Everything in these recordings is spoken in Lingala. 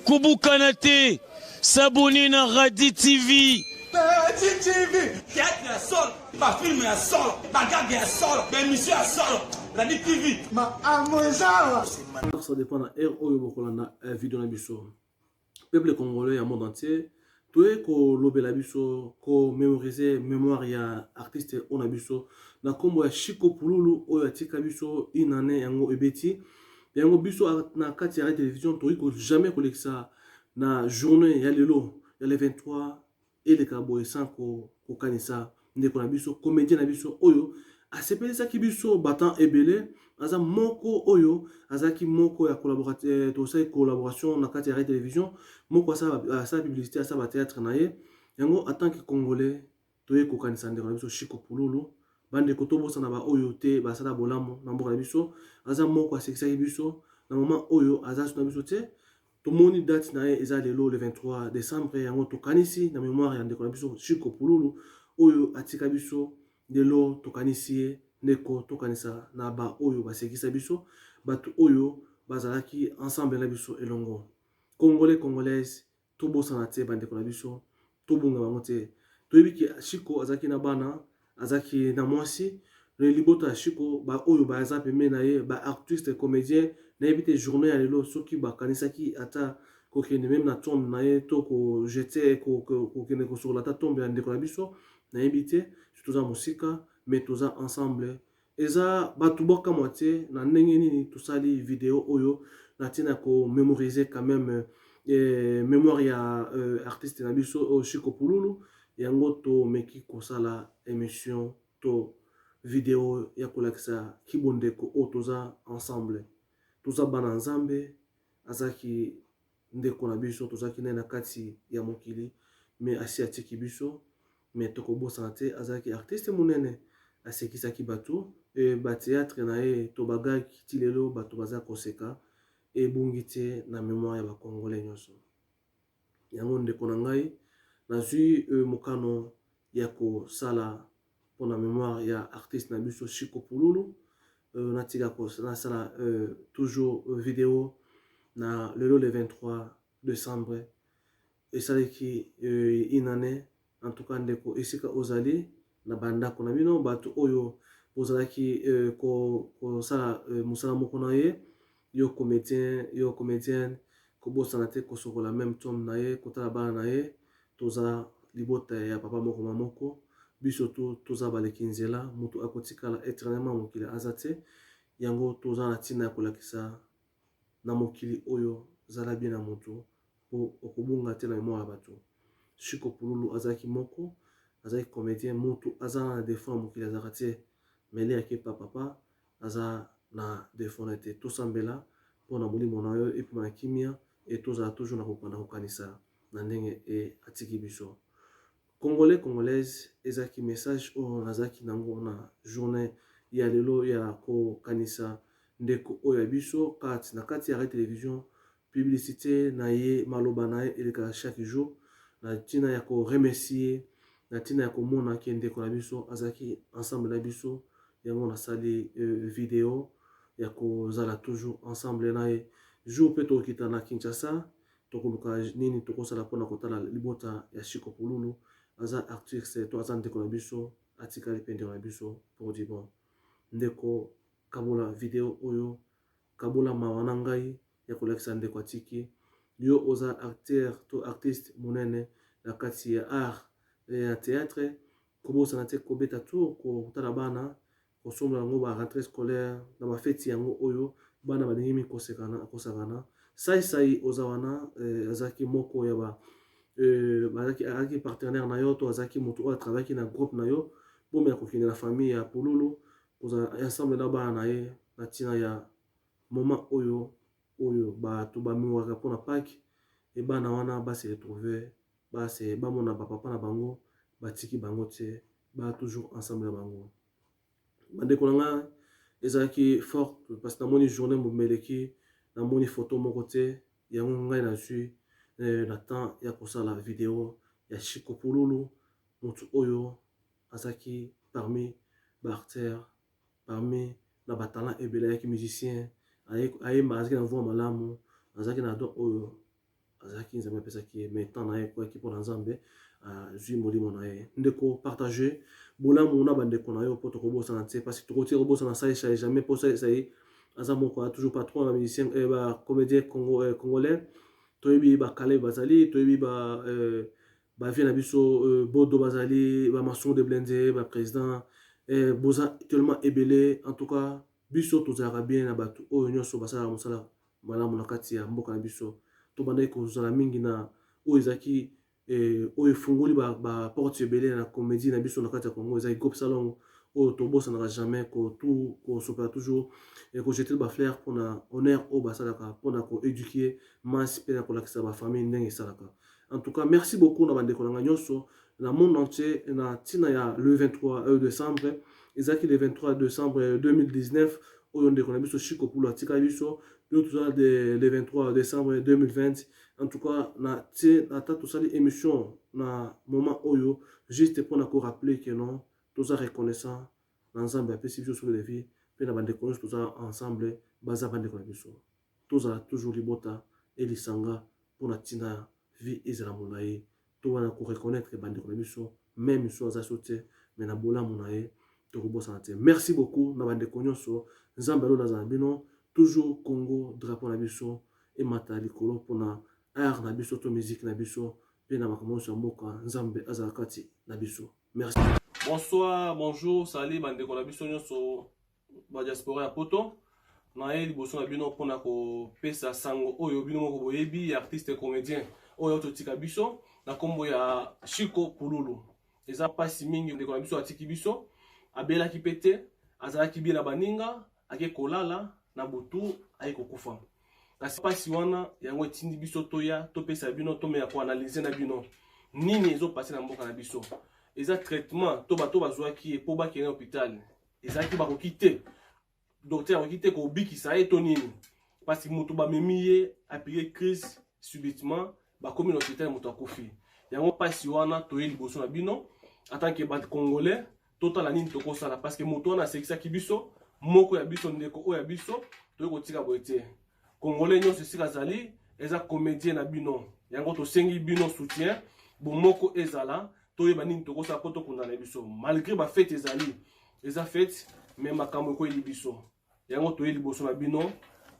Kobukana te, s'abonner na Radi TV. Radi TV, théâtre ya solo, ba film ya solo, ba gag ya solo, ba émission ya solo. Radi TV. Ma amo ezawa. Ça dépend na heure oyo bokolanda video na biso. Peuple congolais ya monde entier, toye kolobela biso ko mémoriser mémoire ya artiste oyo na biso na nkombo ya Chico Pululu oyo atika biso une année yango ebeti yango. Biso na kati ya radio télévision tokoki ko jamais kolekisa na journée ya lelo ya le 23 eleka boye sans kokanisa ndeko na biso, comédien na biso oyo asepelisaki biso batan ebele. Aza moko oyo azalaki moko ya collaborateur, tosali collaboration na kati ya radio télévision, moko asala publicité, asala bathéâtre na ye yango. En tant que Congolais, toye kokanisa ndeko na biso Chico Pululu. Bandeko, tobosana baoyo te basala bolamu na mboka na biso. Aza moko asekisaki biso. Na moment oyo aza so na biso te, tomoni date na ye eza lelo le 23 décembre. Yango tokanisi na mémoire ya ndeko na biso Chico Pululu oyo atika biso. Lelo tokanisi ye. Ndeko, tokanisa na baoyo basekisa biso, bato oyo bazalaki ensemble na biso elongo. Congolais, Congolaise, tobosana te bandeko na biso, tobunga bango te. Toyebi ke Chico azalaki na bana, azalaki na mwasi. Libota ya Chico, baoyo baza pembeni na ye, baartiste comédien, nayebi te journée ya lelo soki bakanisaki ata kokende même na tombe na ye to kojeter, kokende kosokola ata tombe ya ndeko na biso. Nayebi te soki toza mosika, mais toza ensemble. Eza bato bokamwa te na ndenge nini tosali video oyo na ntina komémoriser quand même mémoire ya artiste na biso oyo Chico Pululu. Yango tomeki kosala émission to video ya kolakisa kibondeko oyo toza ensemble, toza bana Nzambe. Azalaki ndeko na biso, tozalaki naye na kati ya mokili, mais asi atiki biso, mais tokobosana te. Azalaki artiste monene, asekisaki bato. Bathéâtre na ye to bagaki ti lelo bato baza koseka, ebungi te na mémoire ya Bacongolais nyonso. Yango ndeko na ngai, nazwi mokano ya kosala mpona mémoire ya artiste na biso Chico Pululu. Natika nasala toujours video na lelo le 23 décembre, esalaki une année. En tout cas, ndeko, esika ozali na bandako na bino, bato oyo bozalaki kosala mosala moko na ye, yo comédien, yo comédienne, kobosana te kosokola même tombe na ye, kotala bana na ye. Toza libota ya papa moko ma moko. Biso to toza baleki nzela, moto akotikala éternellement mokili aza te. Yango toza na ntina ya kolakisa na mokili oyo, zala bien na moto mpo okobunga te na mémoire ya bato. Chico Pululu azalaki moko, azalaki comédien. Moto aza na défaut na mokili azalaka te, mais le ake pa papa aza na défaut na te. Tosambela mpona molimo na yo epema na kimia e tozala toujours na kokanda kokanisa na ndenge e atiki biso. Congolais, Congolaise, ezalaki message oyo nazalaki nango na journée ya lelo ya kokanisa ndeko oyo ya biso. Kati na kati ya radio télévision, publicité na ye, maloba na ye elekaka chaque jour na ntina ya koremercier, na ntina ya komona ke ndeko na biso azalaki ensemble na biso. Yango nasali video ya kozala toujours ensemble na ye. Jour mpe tokokita na Kinshasa, tokoluka nini tokosala mpona kotala libota ya Chico Pululu. Aza artiste to aza ndeko na biso, atikali mpe ndeko na biso pour du bon. Ndeko, kabola video oyo, kabola mawa na ngai ya kolakisa ndeko atiki yo. Oza acteur to artiste monene na kati ya art ya théâtre, kobosana te kobeta tour, kotala bana, kosombola yango ba rentrée scolaire na bafeti yango oyo bana balingi mingi kosakana. Saisai oza wana, azalaki moko ya ba azalaki partenaire na yo to azalaki moto oyo atravaillaki na groupe na yo. Bomela kokende na famille ya Pululu, kozala ensemble na bana na ye na ntina ya moment oyo bato bamiwaka mpona Pâques. E bana wana base retrouve, base bamona bapapa na bango batiki bango te, ba toujours ensemble na bango. Bandeko na ngai, ezalaki fort parce que namoni journée momeleki, namoni photo moko te. Yango ngai nazwi na temps ya kosala video ya Chico Pululu, motu oyo azalaki parmi baacteur, parmi na batalent ebele, ayaki musicien. Ayemba, azalaki na voix malamu, azalaki na don oyo azalaki Nzambe apesaki ye, mais temps na ye ekwaki mpo na Nzambe azwi molimo na ye. Ndeko, partage bolamu na bandeko na yo mpo tokobosana te, parce que tokoki kobosana Sai Sai jamais, mpo Sai Sai aza moko ya toujours patron ya musicien, ba comédien congolais. Toyebi bakale bazali, toyebi ba bavie na biso, Bodo bazali, bamason de Blende, baprésident, boza tellement ebele. En tout cas, biso tozalaka bien na bato oyo nyonso basalaka mosala malamu na kati ya mboka na biso. Tobandaki kozala mingi na oyo ezalaki, oyo efungoli baporte ebele na comédie na biso na kati ya Congo, ezalaki groupe Salongo, oyo tobosanaka jamais kosopela toujours, kojeter bafleur mpona honneur oyo basalaka mpona koéduquer masse mpe na kolakisa bafamille ndenge esalaka. En tout cas, merci beaucoup na bandeko na ngai nyonso na monde entier na ntina ya le 23 décembre. Ezalaki le 23 décembre 2019 oyo ndeko na biso Chiko Pulu atikali biso. Lelo toza le 23 décembre 2020. En tout cas, na tie ata tosali émission na moment oyo juste mpona korappeler que non, toza reconnaissant na Nzambe apesi biso souffle de vie, mpe na bandeko nyonso toza ensemble, baza bandeko na biso. Tozala toujours libota elisanga mpona ntina vie ezala molai. Towana koreconnaître bandeko na biso, même so aza so te, mais na bolamu na ye tokobosana te. Merci beaucoup na bandeko nyonso. Nzambe alo nazala na bino toujours. Congo, drapeau na biso emata likolo mpona art na biso to musique na biso mpe na makambo nyonso ya mboka. Nzambe azala kati na biso. Merci. Bonsoir, bonjour, salut bandeko na biso nyonso badiaspora ya poto. Naye liboso na bino mpona kopesa sango oyo bino moko boyebi ya artiste comédien oyo totika biso na nkombo ya Chiko Pululu. Eza mpasi mingi, ndeko na biso atiki biso. Abelaki mpe te, azalaki bien na baninga, ake kolala na butu, aye kokufa. Kasi mpasi wana yango etindi biso toya topesa bino, tomeya koanalyser na bino nini ezopase na mboka na biso. Eza traitement to bato bazwaki ye mpo bakende na hôpital, ezalaki bakoki te, docteur akoki te kobikisa ye to nini, parce que moto bamemi ye apiquer crise subitement, bakomi na hôpital, moto akufi. Yango mpasi wana toye liboso na bino en tant que bacongolais, totala nini tokosala, parce que moto wana asekisaki biso, moko ya biso, ndeko oyo ya biso. Toye kotika boye te. Congolais nyonso esika azali, eza comédien na bino. Yango tosengi bino soutien, bomoko ezala, toyeba nini tokosala mpo tokunda na biso. Malgré bafête ezali, eza fête, mais makambo ekweli biso. Yango toye liboso na bino,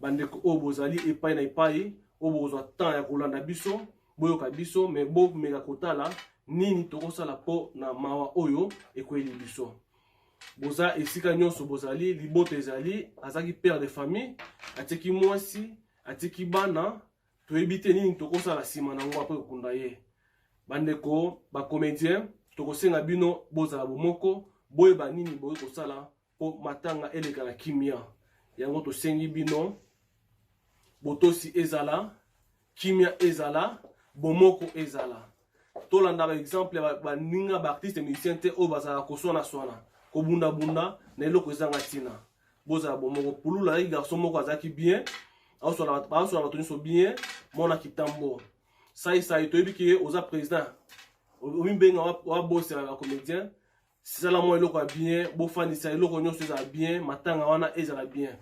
bandeko oyo bozali epai na epai, oyo bokozwa temps ya kolanda biso, boyoka biso, mais bomeka kotala nini tokosala mpo na mawa oyo ekweli biso. Boza esika nyonso bozali, libota ezali. Azalaki père de famille, atiki mwasi, atiki bana. Toyebi te nini tokosala nsima na yango apres kokunda ye. Bandeko bacomédien, tokosenga bino bozala bomoko, boyeba nini bokoki kosala mpo matanga eleka na kimia. Yango tosengi bino botosi ezala, kimia ezala, bomoko ezala. Tolanda baexemple ya baninga baartiste musicien te oyo bazalaka koswana-swana, kobundabunda na eloko ezanga ntina. Bozala bomoko. Pululu azalaki garçon moko azalaki bien, aoswana bato nyonso bien. Mwana kitambo Saisai, toyebi ke oza président, omibenga wa boss ya bacomédien. Sala mwa eloko ya bien, bofandisa eloko nyonso ezala bien, matanga wana ezala bien.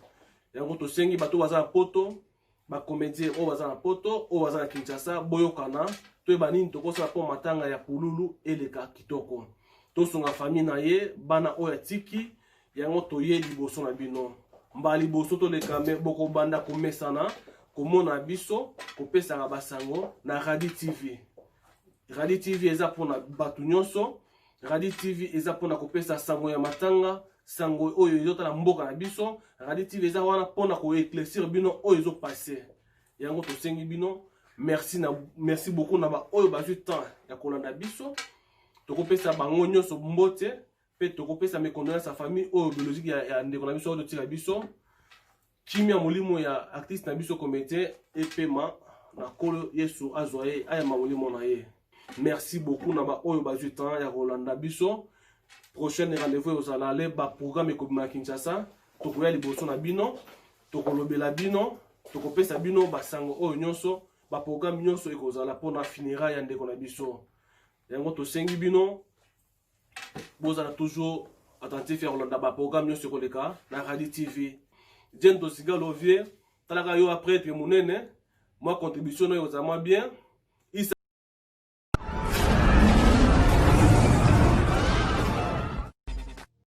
Yango tosengi bato baza na poto, bacomédien oyo baza na poto, oyo baza na Kinshasa, boyokana, toyeba nini tokosala mpo matanga ya Pululu eleka kitoko, tosunga famille na ye, bana oyo atiki. Yango toye liboso na bino mbala liboso toleka, mais bokobanda komesana komona biso kopesaka basango na Radi TV. Radi TV eza mpona bato nyonso. Radi TV eza mpona kopesa sango ya matanga, sango oyo ezotala mboka na biso. Radi TV eza wana mpona koéclaircir bino oyo ezopasser. Yango tosengi bino merci na merci beaucoup na baoyo bazwi temps ya kolanda biso. Tokopesa bango nyonso mbote mpe tokopesa mes condoléances ya famille oyo biologique ya ndeko na biso oyo totika biso. Kimia molimo ya artiste na biso comédien epema na Nkolo Yesu, azwa ye, ayamba molimo na ye. Merci beaucoup na baoyo bazwi temps ya kolanda biso. Prochaine rendez-vous ekozala le baprogramme ekobima ya Kinshasa. Tokoya liboso na bino, tokolobela bino, tokopesa bino basango oyo nyonso, baprogramme nyonso ekozala mpona funérailles ya ndeko na biso. Yango tosengi bino bozala toujours attentif ya kolanda baprogramme nyonso ekoleka na Radi TV. Jane Tosigalo, vieux, talaka yo prêtre monene, mwa contribution na yo ozala mwa bien.